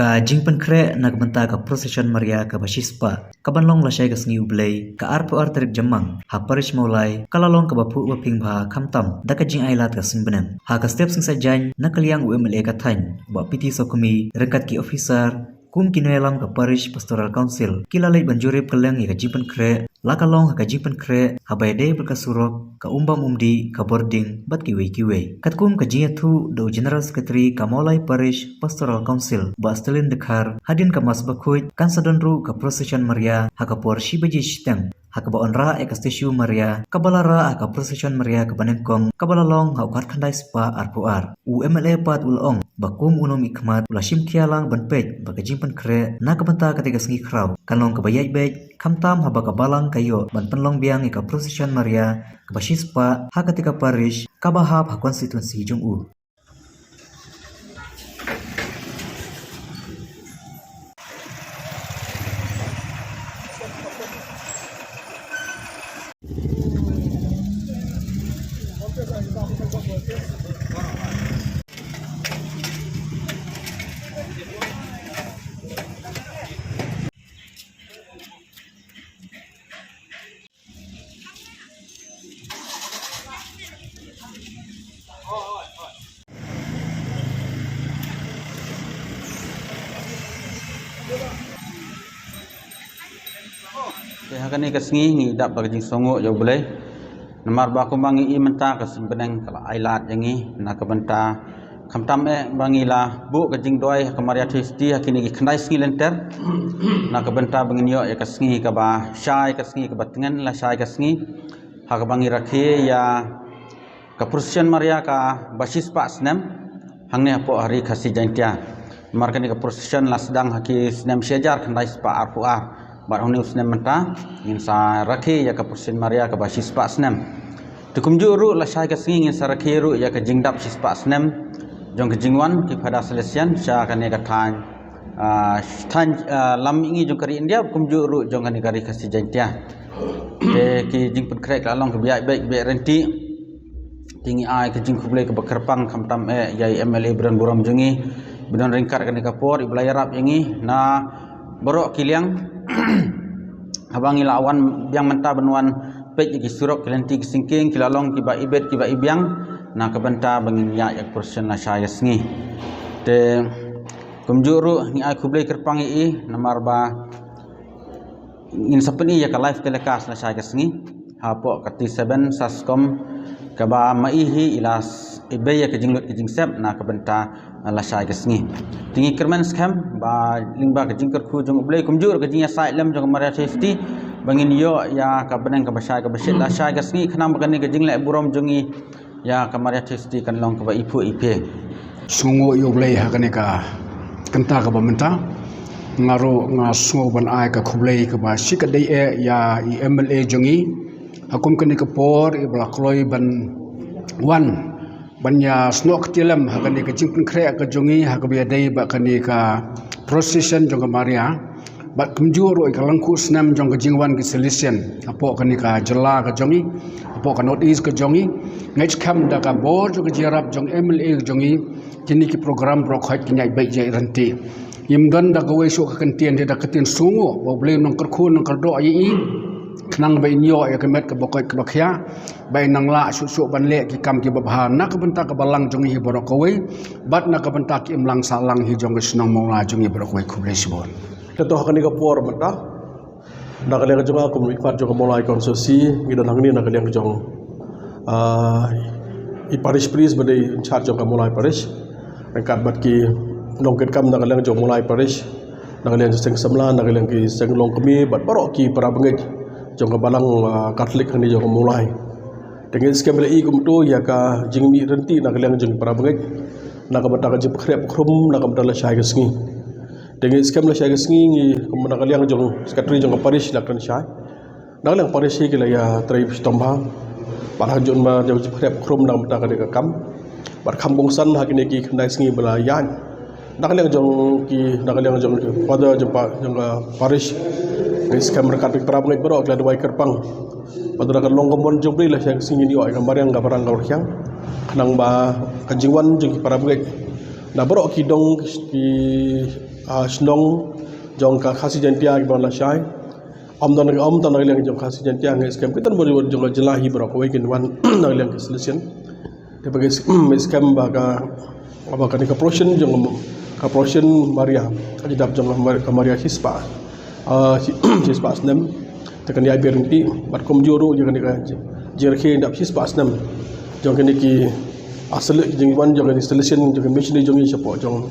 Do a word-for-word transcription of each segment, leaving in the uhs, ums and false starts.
Ka jingpynkhreh na ka bynta ka procession Maria kaba shispah, kaban long lashai ka sngi U Blei, ka arphew ar tarik Jymmang, ha parish Mawlai, ka la long kaba phuh ba pynbha khamtam da ka jingailad ka Sngi Bneng. Ha ka step sngi Saitjaiñ, na ka liang u M L A ka thaiñ, Bah P T Sawkmie, ryngkat ki officer, kum ki nongïalam ka Parish Pastoral Council, ki la leit ban jurip kylleng ïa ka jingpynkhreh, la ka long ha ka jingpynkhreh haba ïadei bad ka surok, ka umbam umdih, ka bording bad kiwei kiwei. Katkum ka jingïathuh da u General Secretary ka Mawlai Parish Pastoral Council, Bah Stalin Dkhar, hadien ka Mass Bakhuid, kan sa don ruh ka procession Maria ha ka por shi baje shiteng, ha kaba yn rah ïa ka statue Maria kaba la rah ha ka procession Maria kaba nyngkong kaba la long ha u khatkhyndai spah arphew ar. U M L A pat u la ong ba kum u nongmihkhmat u la shim khia lang ban peit ba ka jingpynkhreh na ka bynta katei ka sngi khraw kan long kaba ïaid beit, khamtam haba ka balang ka ïoh ban pynlong biang ïa ka procession Maria kaba shispah ha katei ka parish kaba hap ha constituency jong u. Te ha kane ka sngi ngi dap da ka jingsngewnguh ïa U Blei. Namar ba kumba ngi i mynta ka Sngi Bneng ka la ailad ïa ngi na ka bynta khamtam eh ba ngi la buh ka jingduwai ha ka Maria Theisotti ha kine ki khyndai sngi lynter. Na ka bynta ba ngin ïoh ïa ka sngi kaba shai, ka sngi kaba tngen lashai ka sngi, ha kaba ngi rakhe ïa ka procession Maria kaba shispah snem hangne hapoh ha Ri Khasi Jaiñtia. Namar kane ka procession la sdang ha ki snem shi hajar khyndai spah arphew ar. Bad hangne u snem mynta ngin sa rakhe ïa ka procession Maria kaba shispah snem. Te kumjuh ruh lashai ka sngi ngin sa rakhe ruh ïa ka jingdap shispah snem jong ka jingwan ki Father Salesian sha kane ka thaiñ, ah, thaiñ, ah, lam mihngi jong ka ri India, kumjuh ruh jong kane ka Ri Khasi Jaiñtia. Te ki jingpynkhreh ki la long kiba ïaid beit, kiba ïaid ryntih. Te ngi ai ka jingkhublei kaba kyrpang khamtam eh ïa i M L A ba don burom jong ngi, ba don ryngkat kane ka por, iba la ïarap ïa ngi na baroh ki liang. Haba ngi la wan biang mynta ban wan peit ïa ki surok, ki lynti, ki syngkien, ki la long kiba ibit, kiba ibiang na ka bynta ba ngin ïaid ïa ka procession lashai ka sngi. Te kumjuh ruh ngi ai khublei kyrpang ïa i namar ba ngin sa pyni ïa ka live telecast lashai ka sngi hapoh ka T seven Sascom, kaba ma i hi i la s-, i bei ïa ka jinglut ka jingsep na ka bynta lashai ka sngi. Te ngi kyrmen skhem ba lyngba ka jingkyrkhu jong U Blei kumjuh ka jingïasaid lem jong ka Maria Theisotti ba ngin ïoh ïa ka bneng kaba shai kaba shit lashai ka sngi, khnang ba kane ka jingleh burom jong ngi ïa ka Maria Theisotti kan long kaba iphuh iphieng. Sngewnguh ïa U Blei ha kane ka kynta kaba mynta. Nga ruh nga sngew ban ai ka khublei kaba shikatdei eh ïa i M L A jong ngi ha kum kane ka por iba la kloi ban wan ban ïa snoh kti lem ha kane ka jingpynkhreh ka jong ngi ha kaba ïadei bad kane ka procession jong ka Maria. Bad kumjuh ruh ïa ka lyngkhuh snem jong ka jingwan ki Salesian hapoh kane ka jylla ka jong ngi, hapoh ka North East ka jong ngi. Ngeit skhem da ka bor jong ka jingïarap jong M L A ka jong ngi, kine ki program baroh khoit kin ïaid beit ïaid ryntih. Ngim don da kawei shuh ka kyntien, da ka ktien sngewnguh ba U Blei un nongkyrkhu nongkyrdoh ïa i, khnang ba in ïoh ïa ka met kaba koit kaba khiah, ba in nang lah shuh shuh ban leh ki kam kiba bha na ka bynta ka balang jong ngi hi baroh kawei bad na ka bynta ki imlang sahlang hi jong ka shnong Mawlai jong ngi baroh kawei. Khublei shibun. Te to ha kane ka por mynta, na ka liang jong nga kum i khmat jong ka Mawlai constituency, ngi don hangne na ka liang jong, ah, i parish priest ba dei in charge jong ka Mawlai parish, ryngkat bad ki nongkitkam na ka liang jong Mawlai parish, na ka liang jong seng samla, na ka liang ki seng longkmie bad baroh ki para bangeit jong ka balang, ah, Katholik hangne jong ka Mawlai. Te ngeit skhem ba la i kumto ïa ka jingmih ryntih na ka liang jong para bangeit na ka bynta ka jingpynkhreh pynkhrum na ka bynta lashai ka sngi. Te ngeit skhem lashai ka sngi ngi kum na ka liang jong secretary jong ka parish la kren shai. Na ka liang parish hi ki la ïatrei shitom bha. Bad ha ka jong ba jong jingpynkhreh pynkhrum na ka bynta kane ka kam. Bad kham kongsan ha kine ki khyndai sngi ba la ïaid. Na ka liang jong ki, na ka liang jong ki father jong pa, jong ka parish. Ngi skhem ryngkat bad ki para bangeit baroh ki la duwai kyrpang ba tang da ka long ka mon jong U Blei lashai ka sngi ngin ïoh ïa ka mariang ka barang ka barkhiang. Khnang ba ka jingwan jong ki para bangeit na baroh ki dong ki, ki, ah, shnong jong ka Khasi Jaintia kiba la shai. Ym tang, ym tang na ka liang jong Khasi Jaintia, nga skhem ki tan bor jong ka jylla hi baroh kawei kin wan na ka liang ka selection. Te ba ki skhem ba ka, ba kane ka procession jong ka procession Maria ka jingdap jong ka Maria shispah, ah, shi-, shispah snem. Te kan ïai biang ryntih bad kumjuh ruh jong kane ka jingrakhe dap shispah snem jong kine ki, ah, sele-, jingwan jong kine selection jong ki missionary jong ngi shapoh jong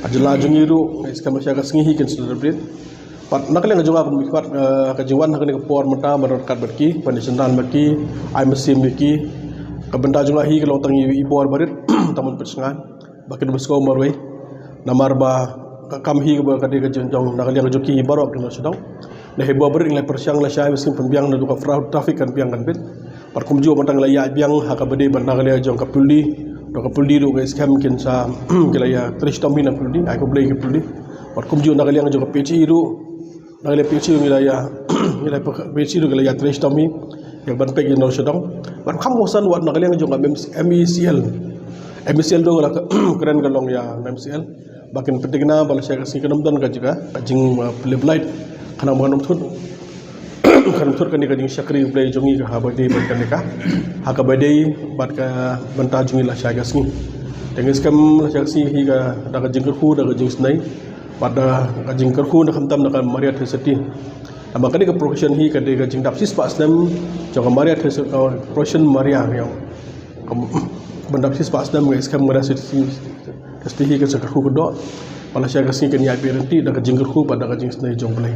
ka jylla jong ngi ruh, nga skhem ba sha ka sngi hi kin celebrate. Bad na ka liang jong nga, bad, eh, ka jingwan ha kane ka por mynta ban ryngkat bad ki, ban ïasynran bad ki, ai mynsiem ïa ki. Ka bynta jong nga hi ka long tang ïa i bor barit, tang ban pynsngew ba kin ym sngewbha marwei. Namar ba ka kam hi kaba ka dei ka jingjong na ka liang jong ki baroh ki nongshong shnong. Ngi hi bor barit ngi la pyrshang lashai mynsiem pynbiang naduh ka fraud traffic kan biang kan bit. Bad kumjuh mynta ngi la ïa biang ha kaba dei bad na ka liang jong ka pyldi. Naduh ka pyldi ruh nga skhem kin sa ki la ïa trei shitom hi na pyldi, ai khublei ki pyldi. Bad kumjuh na ka liang jong ka P H E ruh, na ka liang P H E ruh ngi la ïa, ngi la P H E ruh ngi la ïa trei shitom hi ïa ban peit ïa nongshong shnong. Bad kham kongsan wat na ka liang jong ka M E C L. M E C L ruh la ka kren ka long ïa M E C L ba kin pynthikna ba lashai ka sngi kan ym don ka jingka, ka jing, uh, pynlip light. Khnang ba kan ym thut, kan ym thut kane ka jingshakri Blei jong ngi ka ha ba dei bad kane ka, ha kaba dei bad ka bynta jong ngi lashai ka sngi. Te nga skhem lashai ka sngi hi ka da ka jingkyrkhu, da ka jingsnei bad da ka jingkyrkhu na khamtam na ka Maria Theisotti. Namar kane ka procession hi ka dei ka jingdap shispah snem jong ka Maria Theisotti, ka procession Maria ïa ka ban dap shispah snem. Nga skhem Maria Theisotti hi kan sa kyrkhu kyrdoh ba lashai ka sngi kan ïai biang ryntih da ka jingkyrkhu bad da ka jingsnei jong U Blei.